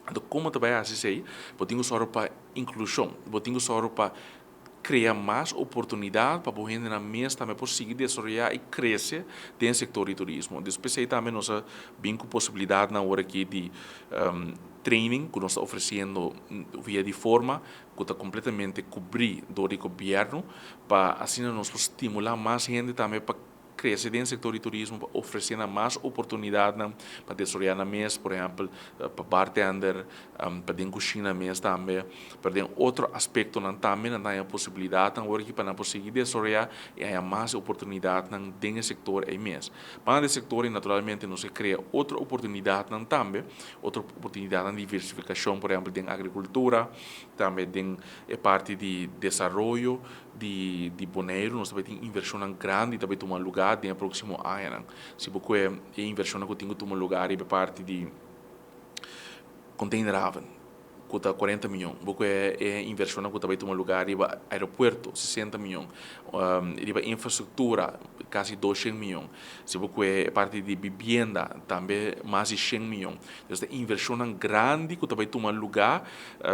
Anto kon bo ta bai hasi esei? Bo tin ku sòru pa inklushon, bo tin ku sòru pa krea mas oportunidat pa bo hendenan mes tambe por sigui desaroyá i krese den sektor di turismo. Dus p'esei tambe nos a bin ku posibilidatnan awor aki di training ku nos ta ofresiendo via di forma ku ta kompletamente kubrí dor di gobièrnu pa asina nos por stimulá mas hende tambe pa Krese den sektor di turismo pa ofresé nan mas oportunidatnan pa desaroyá nan mes, por ehèmpel pa bartender, pa den kushina mes tambe, pero den otro aspektonan tambe nan ta haña posibilidatnan awor aki pa nan por sigui desaroyá i haña mas oportunidatnan den e sektor ei mes. Banda di e sektor ei naturalmente nos ke krea otro oportunidatnan tambe, otro oportunidatnan di diversifikashon, por ehèmpel den agrikultura, tambe den e parti di desaroyo di di Boneiru nos ta bai tin invershonnan grandi ta bai tuma lugá den e próksimo añanan. Si bo kue e invershonnan ku tin ku tuma lugá riba e parti di containerhaven ku ta 40 mion, bo kue e invershonnan ku ta bai tuma lugá riba aeropuerto 60 mion, riba infrastruktura kasi 200 mion, si bo kue e parti di bibienda tambe mas di 100 mion. Entonces ta invershonnan grandi ku ta bai tuma lugá,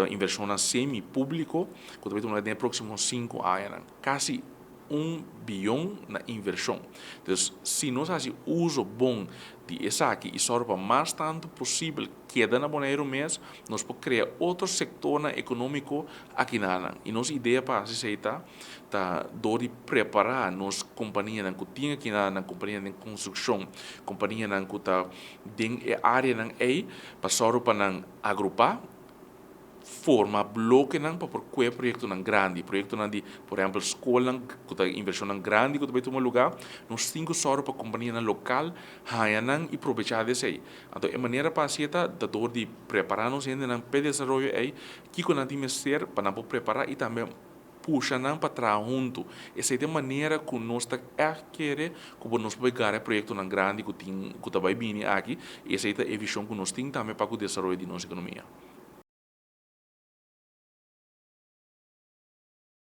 invershonnan semi públiko. Ku ta bai tuma den e próksimo sinku añanan. Kasi un biyon na invershon. Dus, si nos hasi uso bon di esaki i sòru pa mas tantu posibel keda na Boneiru mes, nos por krea otro sektornan ekonómiko akinanan. I nos idea pa hasi esei ta, ta dor di prepará nos kompanianan ku tin akinanan, kompanianan den konstrukshon, kompanianan ku ta den e áreanan ei, pa sòru pa nan agrupá, Forma blokenan pa por kue proyektonan grandi, proyektonan di por ehèmpel skolnan ku ta invershonnan grandi ku ta bai tuma lugá, nos tin ku sòru pa kompanianan lokal haña nan i probechá di esei. Anto e manera pa hasié ta ta dor di prepará nos hendenan p'e desaroyo ei, kiko nan tin mester pa nan por prepará i tambe pusha nan pa traha huntu. Esei ta e manera ku nos ta ègt kere ku por nos por bai gara e proyektonan grandi ku tin ku ta bai bini aki i esei ta e vishon ku nos tin tambe pa ku desaroyo di nos ekonomia.